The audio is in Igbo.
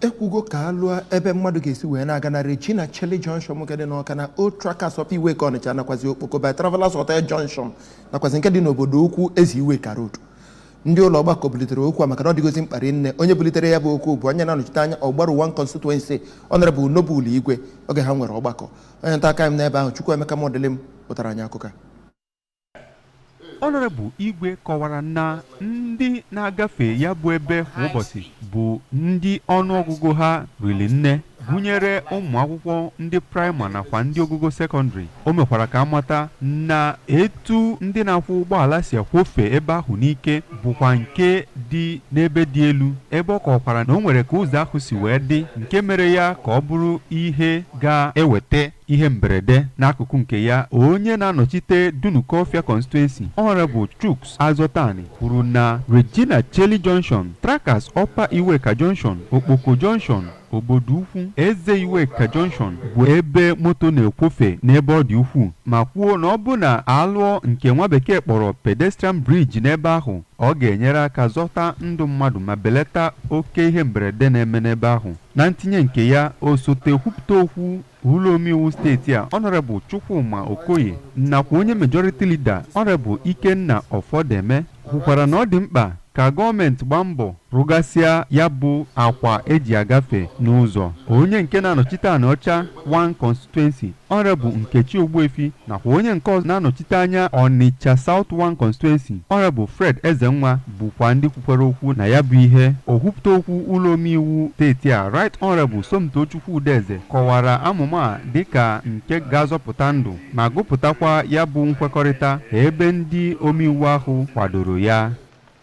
Ekwugo ka a lụọ ebe mmadụ ga-esi wee na-aga na Regina Coeli Junction nke dị n'Ọka na Old Trackers Upper Iweka Ọnịcha, nakwazi Okpoko by Travelers Hotel Junction, nakwazi nke dị n'obodo ukwu Eze Iweka Road. Ndị ụlọ ọgbakọ bulitere okwu a maka na ọ dịgozi mkpa rinne. Onye bulitere ya bụ okwu bụ onye na-anọchite anya Ọgbaru 1 Constituency, Honorable Noble Igwe, oge ha nwere ọgbakọ. Onye nta aka m n'ebe ahụ, Chukwuemeka Modilim, pụtara anyị akụkọ a. Honorable Igwe kọwara na ndị na-agafe ya bụ ebe kwa ụbọchị bụ ndị ọnụọgụgụ ha riri nne, gụnyere ụmụ akwụkwọ ndị praịmarị nakwa ndị ogogo sekọndịrị. O mekwara ka amata na etu ndị na-akwọ ụgbọala si akwọfe ebe ahụ n'ike bụkwa nke dị n'ebe dị elu, ebe ọ kọwakwara na o nwere ka ụzọ ahụ si wee dị nke mere ya ka ọ bụrụ ihe ga-eweta ihe mberede. N'akụkụ nke ya, onye na-anọchite Dunukọfịa Constituency, Honorable Chuks Azọtani, kwuru na Regina Coeli Junction, Trackers Upper Iweka Junction, Okpoko Junction, obodo ukwu Eze Iweka Junction bụ ebe moto na-ekwofe n'ebe ọ dị ukwuu, ma kwuo na ọ bụ na alụọ nke nwa bekee kpọrọ pedestrian bridge n'ebe ahụ, ọ ga-enyere aka zọta ndụ mmadụ ma belata oke ihe mberede na-eme n'ebe ahụ. Na ntinye nke ya, osote kwupụta okwu ụlọ omeiwu steeti a, Honorable Chukwuma Okoye, nakwa onye majority leader, Honorable Ikenna Ọfọdeme, kwukwara na ọ dị mkpa ka gọọmenti gbaa mbọ rụgasịa ya bụ akwa eji agafe n'ụzọ. Onye nke na-anọchite Anaọcha 1 Constituency, Honorable Nkechi Ogbuefi, nakwa onye nke ọzọ na-anọchite anya Ọnịcha South 1 Constituency, Honorable Fred Ezenwa, bụkwa ndị kwukwara okwu na ya bụ ihe. Okwupụta okwu ụlọ omeiwu steeti a, Right Honorable Somtochukwu Udeze, kọwara amụma a dịka nke ga-azọpụta ndụ ma gụpụtakwa ya bụ nkwekọrịta ebe ndị omeiwu ahụ kwadoro ya.